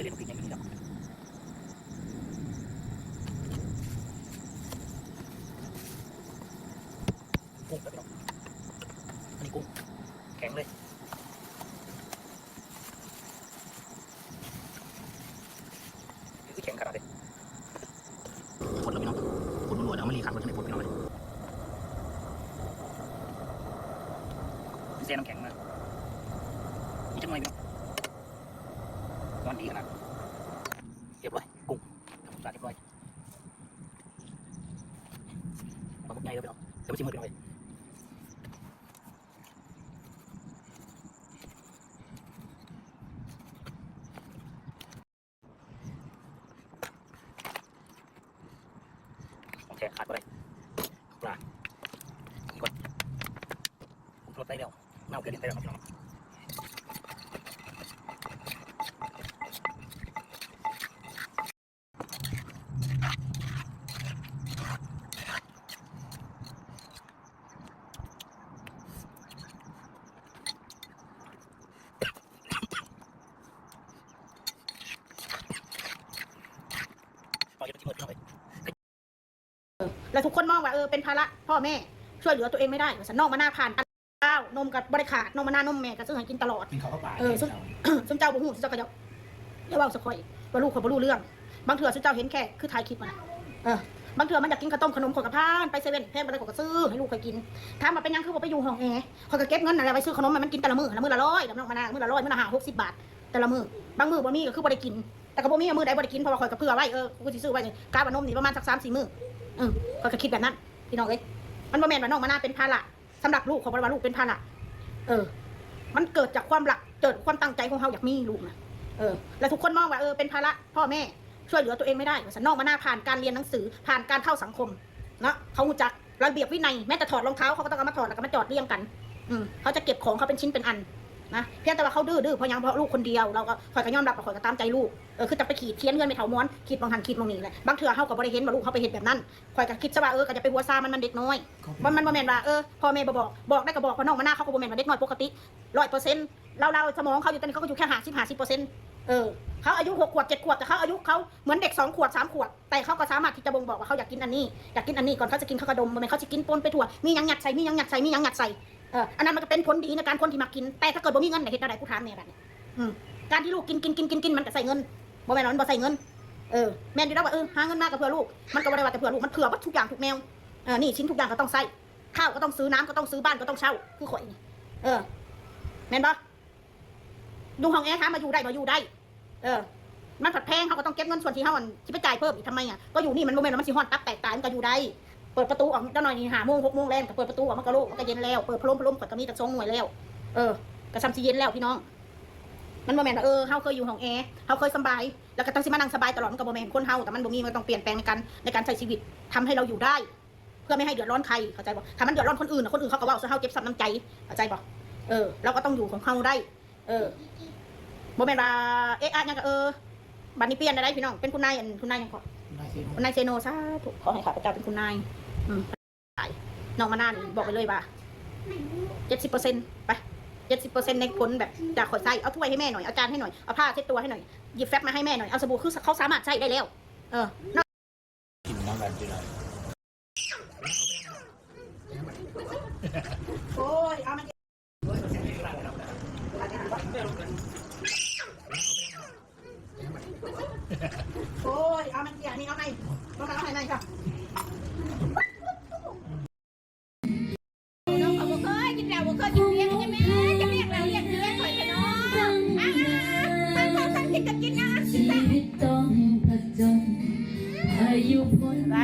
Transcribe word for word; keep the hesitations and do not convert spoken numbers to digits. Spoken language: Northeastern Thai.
เรียนอังกฤษยังไม่ดีหรอก กุ้งครับพี่น้อง อันนี้กุ้ง แข็งเลย คือแข็งขนาดเลย ขนแล้วพี่น้อง ขนล้วนๆ เอามารีขัดไว้ข้างในขนพี่น้องเลย เส้นน้ำแข็งนะ อีกจักหน่อยพี่น้อง ร้อนดีขนาด เรียบร้อย กุ้ง สะอาดเรียบร้อย ปลาหมึกใหญ่แล้วพี่น้อง เดี๋ยวไปชิมมือพี่น้องเลย ของแท้ขาดบ่ได้ ปลา อีกก่อน ปรุงรสได้แล้ว เน่าเกลือนิดเดียวเนาะพี่น้อง ปล่อยอยู่ที่มืดพี่น้องเอ้ย แล้วทุกคนมองว่า เออ เป็นภาระพ่อแม่ ช่วยเหลือตัวเองไม่ได้ ว่าซั่น น้องมะนาวผ่าน ข้าวนมก็บ่ได้ขาด น้องมะนาว นมแม่ก็ซื้อให้กินตลอด กินข้าวกับปลา เออ ซุม ซุมเจ้าบ่ฮู้ ซุมเจ้าก็อย่า อย่าเว้าซะข้อย ว่าลูกข้อยบ่รู้เรื่อง บางเทื่อซุมเจ้าเห็นแค่คือถ่ายคลิปมันน่ะ เออ บางเทื่อมันอยากกินข้าวต้มขนม ข้อยก็ผ่านไปเซเว่น แพงปานใดข้อยก็ซื้อให้ลูกข้อยกิน ถามว่าเป็นหยังคือบ่ไปอยู่ห้องแอร์ ข้อยก็เก็บเงินนั่นแหละไว้ซื้อขนมให้มันกินแต่ละมื้อ ละมื้อละร้อย ละน้องมะนาว มื้อละร้อย มื้อละห้า หกสิบบาท แต่ละมื้อ บางมื้อบ่มีก็คือบ่ได้กิน แต่ก็บ่มีมื้อใดบ่ได้กิน เพราะว่าข้อยก็เผื่อไว้ เออ กูสิซื้อไว้นี่ กะว่านมนี่ประมาณสักสามสี่มื้อ เออ ข้อยก็คิดแบบนั้น พี่น้องเอ้ย มันบ่แม่นว่าน้องมะนาวเป็นภาระ สำหรับลูก ข้อยบ่ได้ว่าลูกเป็นภาระ เออ มันเกิดจากความรัก เกิดความตั้งใจของเฮาอยากมีลูกนะ เออ แล้วทุกคนมองว่า เออ เป็นภาระพ่อแม่ ช่วยเหลือตัวเองไม่ได้ ว่าซั่น น้องมะนาวผ่านการเรียนหนังสือ ผ่านการเข้าสังคม เนาะ เขารู้จักระเบียบวินัย แม้แต่ถอดรองเท้า เขาก็ต้องเอามาถอด แล้วก็มาจอดเรียงกัน อืม เขาจะเก็บของเขาเป็นชิ้นเป็นอัน นะ เพียงแต่ว่าเขาดื้อ ดื้อเพราะหยัง เพราะลูกคนเดียว เราก็ ข้อยก็ยอมรับว่าข้อยก็ตามใจลูก เออ คือจะไปขีดเขียนเฮือนแม่เฒ่าม้วน ขีดหม่องหั่น ขีดหม่องนี่แหละ บางเทื่อเฮาก็บ่ได้เห็นว่าลูกเฮาไปเฮ็ดแบบนั้น ข้อยก็คิดซะว่า เออ ก็อย่าไปหัวซามัน มันเด็กน้อย มัน มันบ่แม่นว่า เออ พ่อแม่บ่บอก บอกได้ก็บอก เพราะน้องมะนาวเขาก็บ่แม่นว่าเด็กน้อยปกติ ร้อยเปอร์เซ็นต์ ลาวๆ สมองเขาอยู่ตอนนี้เขาก็อยู่แค่ห้าสิบ ห้าสิบเปอร์เซ็นต์ เออ เขาอายุหกขวบ เจ็ดขวบ แต่เขาอายุเขาเหมือนเด็กสองขวบ สามขวบ แต่เขาก็สามารถที่จะบ่งบอกว่าเขาอยากกินอันนี้ อยากกินอันนี้ ก่อนเขาจะกินเขาก็ดม บ่แม่นเขาสิกินปนไปทั่ว มีหยังยัดใส่ มีหยังยัดใส่ มีหยังยัดใส่ เออ อันนั้นมันก็เป็นผลดีในการคนที่มักกิน แต่ถ้าเกิดบ่มีเงินน่ะเฮ็ดแนวใด กูถามแน่บัดนี้ อืม การที่ลูกกิน กิน กิน กิน กิน มันก็ใส่เงิน บ่แม่นว่ามันบ่ใส่เงิน เออ แม่นอยู่แล้วว่า เออ หาเงินมาก็เพื่อลูก มันก็บ่ได้ว่าแต่เพื่อลูก มันเพื่อเบิดทุกอย่างทุกแนว เออ หนี้สินทุกอย่างก็ต้องใช้ ข้าวก็ต้องซื้อ น้ำก็ต้องซื้อ บ้านก็ต้องเช่า คือข้อยนี่ เออ แม่นบ่ อยู่ห้องแอร์ ถามว่าอยู่ได้บ่ อยู่ได้ เออ มันผัดแพง เฮาก็ต้องเก็บเงินส่วนที่เฮาอันสิไปจ่ายเพิ่มอีกทำไมอ่ะ ก็อยู่นี่มันบ่แม่นว่ามันสิฮ้อนตับแตกตาย มันก็อยู่ได้ เปิดประตูออกจักหน่อยนี่ ห้าโมง หกโมงแลงก็เปิดประตูออก มันก็โล่ง มันก็เย็นแล้ว เปิดพัดลม พัดลมข้อยก็มีตั้งสองหน่วยแล้ว เออ ก็ส่ำสิเย็นแล้วพี่น้อง มันบ่แม่นว่า เออ เฮาเคยอยู่ห้องแอร์ เฮาเคยสำบาย แล้วก็ต้องสิมานั่งสบายตลอด มันก็บ่แม่น คนเฮาแต่มันบ่มี มันก็ต้องเปลี่ยนแปลงในการ ในการใช้ชีวิต ทำให้เราอยู่ได้ เพื่อไม่ให้เดือดร้อนใคร เข้าใจบ่ ถ้ามันเดือดร้อนคนอื่นน่ะ คนอื่นเขาก็เว้าซะเฮาเจ็บช้ำน้ำใจ เข้าใจบ่ เออ เราก็ต้องอยู่ของเฮาได้ เออ บ่แม่นว่า เอ๊ะอะหยังก็ เออ บัดนี้เปลี่ยนได้พี่น้อง เป็นคุณนาย อัน คุณนายหยังเกาะ นายเซโน คุณนายเซโน สาธุ ขอให้ข้าพเจ้าเป็นคุณนาย อืม น้องมะนาวนี่บอกไปเลยว่า เจ็ดสิบเปอร์เซ็นต์ ไป เจ็ดสิบเปอร์เซ็นต์ ในผลแบบ จากข้อยใช้ เอาถ้วยให้แม่หน่อย เอาจานให้หน่อย เอาผ้าเช็ดตัวให้หน่อย หยิบแฟบมาให้แม่หน่อย เอาสบู่ คือเขาสามารถใช้ได้แล้ว เออ กินน้ำกันพี่น้อง โอ้ย เอามา โอ้ย เอามาเกี่ยนี่ เอาไหม เอามาเอาให้ไหมครับ น้องเขาบ่เคยกินเหล้า บ่เคยกินเบียร์ จะแม่ จะเรียกเหล้าเรียกเบียร์ข่อยแท้เนาะ อ่ะ อ่ะ อ่ะ ท่าน ท่าน ท่านกินก็กินนะ ชีวิตต้องผจญพายุฝน ไป